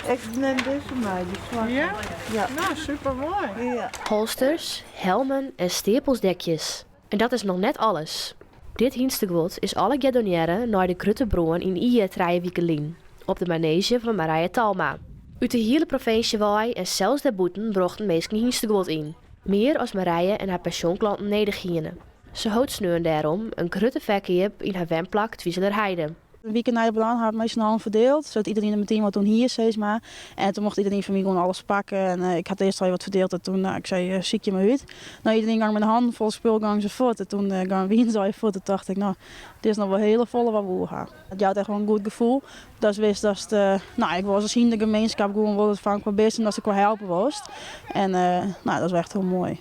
Ik nim dizze mei, dy swarte. Ja? Ja. No, super moai. Ja. Holsters, helmen en steapels dekjes. En dat is noch net alles. Dit hynsteguod is allegear donearre nei de grutte brân yn Ie 3 wiken lyn, op de maneezje fan Marije Talma. Ut de hiele provinsje wei en sels dêrbûten brochten minsken hynsteguod yn. Mear as Marije en har pensjonklanten nedich hiene. Se hold sneon dêrom in grutte ferkeap yn har wenplak Twizelerheide. In wike nei de brân ha we mei syn allen ferdield, sadat iderien der metien wat oan hie, sis mar. En toen mocht iderien fan my gewoan alles pakke. En ik ha earst al wat ferdield en toen, no, ik sei, sykje mar út. No, iderien gyng mei de hannen fol spul gyng se fuort. En toen wiene se al fuort en tocht ik, no, dit is noch wol hiel folle wat we oer ha. It jout echt wol in goed gefoel. Datst witst datst, no, ik wol as yn de gemeenskap gewoan wol fan kwa bist en datst elkoar helpe wolst. En no, dat is echt hiel moai.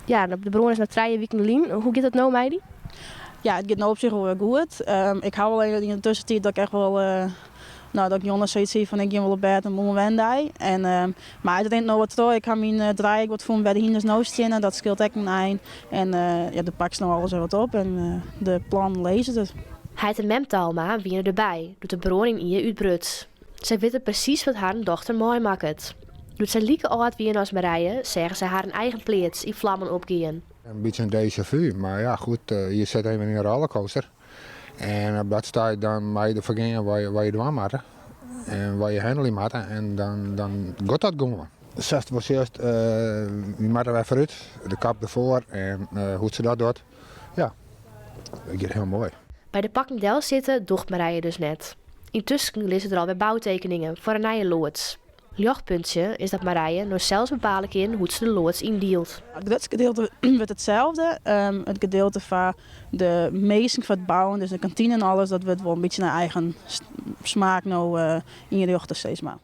Ja, de brân is no 3 wiken lyn. Hoe giet it no mei dy? Ja, it giet no op sich wol wer goed. Ik ha wol even yn de tuskentiid dat ik echt wol, no, dat ik jûns sayts hie fan ik gean wol op bêd en moarn wer in dei. En, mar it rint no wat troch. Ik ha myn draai wat fûn wêr't de hynders no steane. Dat skeelt ek in ein. En ja, dêr pakst no alles wer wat op en de plannen lizze der. Heit en mem Talma wiene derby doe't de brân yn Ie útbruts. Sy witte presys wat harren dochter meimakket. Doe't sy like âld wiene as Marije, seagen sy harren eigen pleats yn flammen opgean. In bytsje in déjà vu, mar ja goed, je sitte even yn in rollercoaster. En op dat stuit dan moatte je derfoar gean wat je dwaan moatte. En wat je hannelje moatte en dan giet dat gewoan. Sa'tst wol seist, we moatte wer foarút, de kop derfoar en hoe't se dat docht, ja, dat giet hiel moai. By de pakken delsitte docht Marije dus net. Yntusken lizze der alwer boutekeningen foar in nije loads. Ljochtpuntsje is dat Marije no sels bepale kin hoe't se de loads yndielt. It grutste gedielte wurdt itselde. It gedielte foar de minsken foar it bouwen, dus de kantine en alles, dat wurdt wol in bytsje nei eigen smaak no ynrjochte, sis mar.